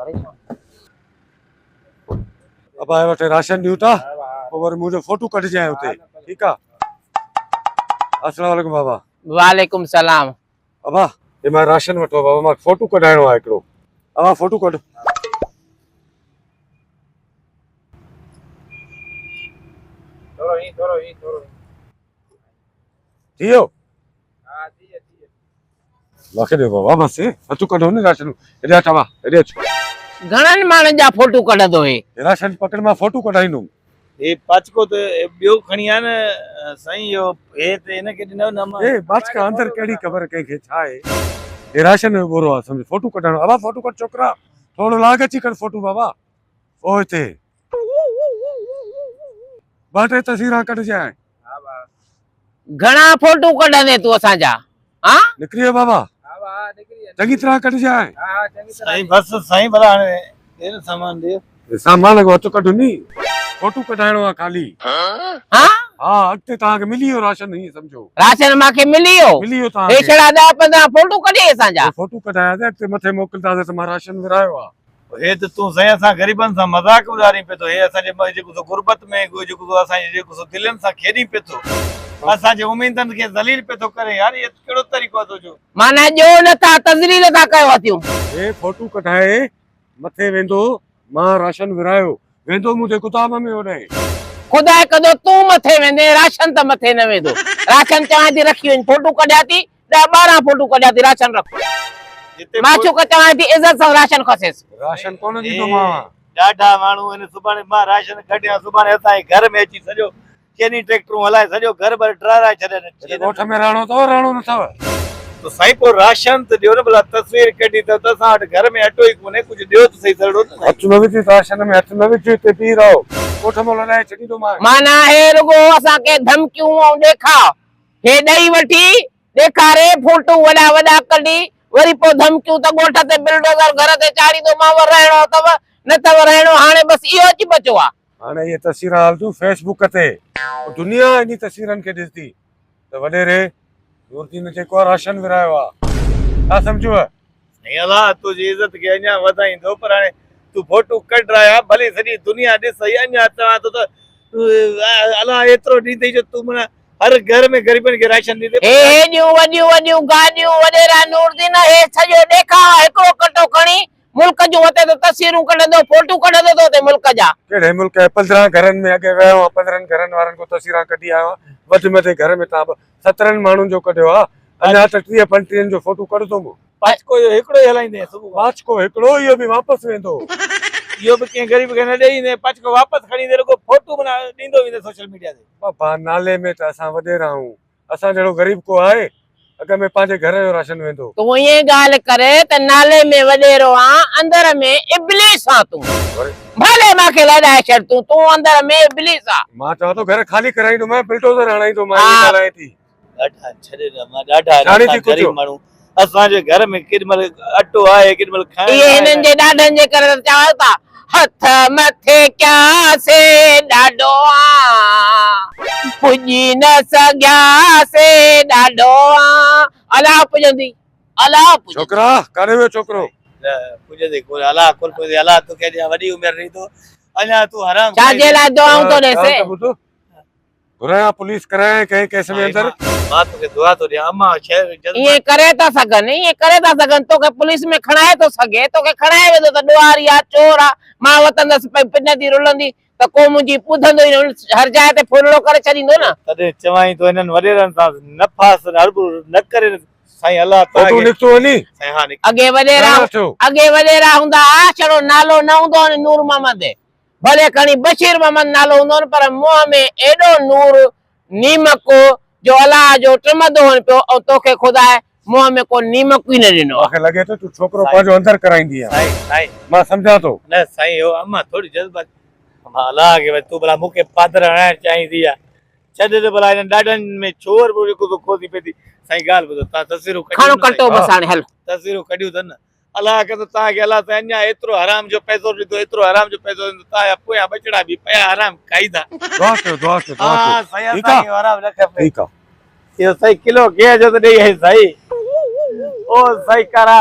پريشان. ابا هي وٺ راشن ڏيون ٿا پوء وري منهنجو فوٽو ڪڍجانء اتي ٺيڪ آ. السلام عليڪم بابا. وعليڪم سلام. ابا هي مان راشن وٺو بابا مان فوٽو ڪڍائڻو آ هڪڙو. ابا فوٽو ڪڍ. ٿورو هي ٿورو هي ٿورو ٿي ويو. مونکي ڏيو بابا بس هٿ ڪڍو نه راشن هيڏي اچ بابا هيڏي اچ. گهڻن ماڻهن جا فوٽو ڪڍندو هي. راشن پڪڙ مان فوٽو ڪڍائيندم. هي پاچڪو ته ٻيو کڻي آ نه سائين اهو هي ته هن کي ڏنو نه مان. هي پاچڪا اندر ڪهڙي خبر ڪنهن کي ڇا آهي. هي راشن جو ٻورو آ سمجهه فوٽو ڪڍائڻو ابا فوٽو ڪڍ ڇوڪرا ٿورو لاڳ اچي ڪڍ فوٽو بابا او هتي ٻه ٽي تصويران ڪڍجانء. گهڻا فوٽو ڪڍندين تون اسان جا ها؟ نڪري ويو بابا چڱي طرح ڪڍجانء. سائين بس سائين ڀلا هاڻي ڏي نه سامان ڏي. سامان کي هٿ ڪڍ ني فوٽو ڪڍائڻو آ خالي. ها؟ ها اڳتي توهان کي ملي ويو راشن هيئن سمجهو. راشن مان کي ملي ويو. ملي ويو توهان کي. هي ڇڙا ڏهه پندرهن فوٽو ڪڍي اسان جا. فوٽو ڪڍاياسين اڳتي مٿي موڪلنداسين ته مان راشن ورهايو آ. هي ته تون سائين اسان غريبن سان مذاق اڏارين پيو ٿو هي اسان جي جيڪو سو غربت ۾ جيڪو سو اسان جي جيڪو سو دلين سان کيڏين پيو ٿو اسان جي اميدن کي ذليل پيو ٿو ڪرين يار هي ڪهڙو طريقو آ تنهنجو. معنيٰ ڏيو نه ٿا تذليل ٿا ڪيو هٿيون. هي فوٽو ڪڍائي مٿي ويندو مان راشن ورهايو ويندو منهنجي گدام ۾ هوڏانهن. خدا ڪندو تون مٿي ويندين راشن ته مٿي نه ويندو راشن چوان ٿي رکي وڃ فوٽو ڪڍيا ٿي ڏهه ٻارهن فوٽو ڪڍيا ٿي راشن رک. معشوق چوان ٿي عزت سان راشن کسيس. راشن ڪونه ڏيندومانء. ڏاڍا ماڻهو آهن سڀاڻي مان راشن ڪڍيان سڀاڻي اسان جي گهر ۾ اچي سڄو چيني ٽريڪٽرون هلائي سڄو گهر ڀر ڊرارائي ڇڏين. هتي ڳوٺ ۾ رهڻو اٿو رهڻو نه اٿو. ته سائين پوء راشن ته ڏيو نه ڀلا تصوير ڪڍي اٿو ته اسان وٽ گهر ۾ اٽو ئي ڪونهي ڪجهه ڏيو ته سهي سڙو نه سائين. هٿ نه وجهه راشن ۾ هٿ نه وجهه هتي بيهي رهو ڳوٺ مان لڏائي ڇڏيندومانء. معنيٰ هي رڳو اسان کي ڌمڪيون ۽ ڏيکاء هي ڏئي وٺي ڏيکاري فوٽو وڏا وڏا ڪڍي وري پوء ڌمڪيون ته ڳوٺ تي بلڊوزر گهر تي چاڙهيندومانو رهڻو اٿو نه اٿو رهڻو هاڻي بس اهو اچي بچو آ. هاڻي اهي تصويران هلنديون فيس بڪ تي پوء دنيا انهي تصويرن کي ڏسندي ته وڏيري نورالدين جيڪو آ راشن ورهايو آ ڇا سمجهيو. سائين الله تنهنجي عزت کي اڃا وڌائيندو پر هاڻي تون فوٽو ڪڍرايا ڀلي سڄي دنيا ڏسئي اڃا چوان ٿو ته الله ايترو ڏيندئي جو تون معنيٰ هر گهر ۾ غريبن کي راشن ڏيندي. هي هيڏيون وڏيون وڏيون گاڏيون وڏيرا نورالدين هي سڄو ڏيکاء آ هڪڙو ڪٽو کڻي ملڪ جون وتي ٿو تصويرون ڪڍندو فوٽو ڪڍندو ٿو وتي ملڪ جا. ڪهڙي ملڪ جي 15 گهرن ۾ اڳي ويو آهيان 15 گهرن وارن کان تصويران ڪڍي آيو آهيان وڌ ۾ وڌ گهر ۾ تان به 17 ماڻهن جو ڪڍيو آهي اڃا ته 30 35 جو فوٽو ڪڍندو مون. پاچڪو اهو هڪڙو ئي هلائيندين صبح کان. پاچڪو هڪڙو اهو به واپس ويندو. اهو به ڪنهن غريب کي نه ڏئي ايندين پاچڪو واپس کڻي ايندين رڳو فوٽو معنيٰ ڏيندو ويندين سوشل ميڊيا تي. بابا نالي ۾ ته اسان وڏيرا آهيون اسان جهڙو غريب ڪو آهي اڳ ۾ پنهنجي گهر جو راشن ويندو. تون ائين ڳالهه ڪري ته نالي ۾ وڏيرو آن اندر ۾ ابليس آن تون. ڀلي مان کي لڏائي ڇڏ تون تون اندر ۾ ابليس آن. مان چوان ٿو گهر خالي ڪرائيندومانء بلڊوزر هڻائيندومانء ائين ڳالهائين ٿي. ڏاڍا ڇڏي ڏنا مان ڏاڍا ڇاڻي ٿي اسان غريب ڪجهه. ماڻهو اسان جي گهر ۾ ڪيڏي مهل اٽو آهي ڪيڏي مهل کائڻ اهي آهي هنن جي ڏاڍن جي ڪري ته چون ٿا هٿ مٿي ڪياسي ڏاڍو آن پڄي نه سگهياسي ڏاڍو آن الا پڄندي الا پڄندي. ڇوڪرا ڪاڏي ويو ڇوڪرو. نه پڄندي ڪونه الا ڪونه پڄندي الا توکي اڃا وڏي عمر ڏئي ٿو اڃا تون حرام ڇا جي لاء دعائون ٿو ڏيسي. ڳالهه ته ٻڌ. گهرايان پوليس ڪرايان ڪنهن ڪيس ۾ اندر. مان توکي دعا ٿو ڏيان امان شهر جذبات. ائين ڪري ٿا سگهن ائين ڪري ٿا سگهن توکي پوليس ۾ کڻائي ٿو سگهي توکي کڻائي ويندو ته ڏوهاري آ چور آ مان وتندس پئي پنندي رلندي ته ڪو منهنجي ٻڌندو ئي نه هر جاء تي ڦرڙو ڪري ڇڏيندو نه. تڏهن چوائين ٿو هنن وڏيرن سان نه ڦاس هربو نه ڪري سائين الله فوٽو توهان کي نڪتو وڃي. سائين ها نڪتو. اڳي وڏيرا گهڻا ٿيو. اڳي وڏيرا هوندا ها ڇڙو نالو نه هوندو هن نور محمد ڀلي کڻي بشير محمد نالو هوندو هن پر منهن ۾ ايڏو نور نيمڪ جو الله جو ٽمندو هن پيو ۽ توکي خدا منهن ۾ ڪو نيمڪ ئي نه ڏنو آ. مونکي لڳي ٿو تون ڇوڪرو پنهنجو اندر ڪرائيندي آن. سائين سائين. مان سمجهان ٿو. نه سائين اهو امان ٿوري جذبات امان الله کي ڀئي تون ڀلا مونکي پادر هڻائڻ چاهين ٿي يا ڇڏ ته ڀلا هنن ڏاڍن ۾ ڇور به جيڪو سو کوسي پئي ٿي سائين ڳالهه ٻڌو تان تصويرون ڪڍيون کڻو نه سائين. ڪٽو بس هاڻي هل. تصويرون ڪڍيون اٿن نه. الله ڪندو توهان کي الله سائين اڃا ايترو حرام جو پئسو ڏيندو ايترو حرام جو پئسو ڏيندو توهان جا پويان ٻچڙا به پيا حرام کائيندا. دعا ڪيو دعا ڪيو دعا ڪيو ها سائين ٺيڪ اسان آ کي حرام نه کپي. ٺيڪ آ. اهو سائين ڪلو گيهه جو ته ڏئي آئي سائين او سائين ڪارا.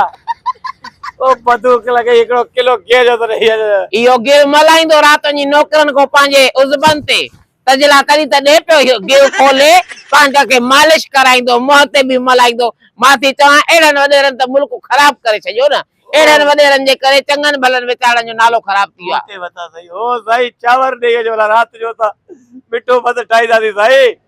او بندوق لڳئي هڪڙو ڪلو گيهه جو ته ڏئي اچ. اهو گيهه ملائيندو رات وڃي نوڪرن کان پنهنجي عضبن تي تجلا تڏهن ته ڏي پيو اهو گيهه کولي پنهنجا کي مالش ڪرائيندو منهن تي به ملائيندو. مان ٿي چوان اهڙن وڏيرن ته ملڪ خراب ڪري ڇڏيو نه. اهڙن وڏيرن جي ڪري چڱن ڀلن ويچارن جو نالو خراب ٿي ويو آهي. اتي وتا سائين. او سائين چانور ڏئي اچ ڀلا رات جو ته مٺو ڀت ٺاهينداسين سائين.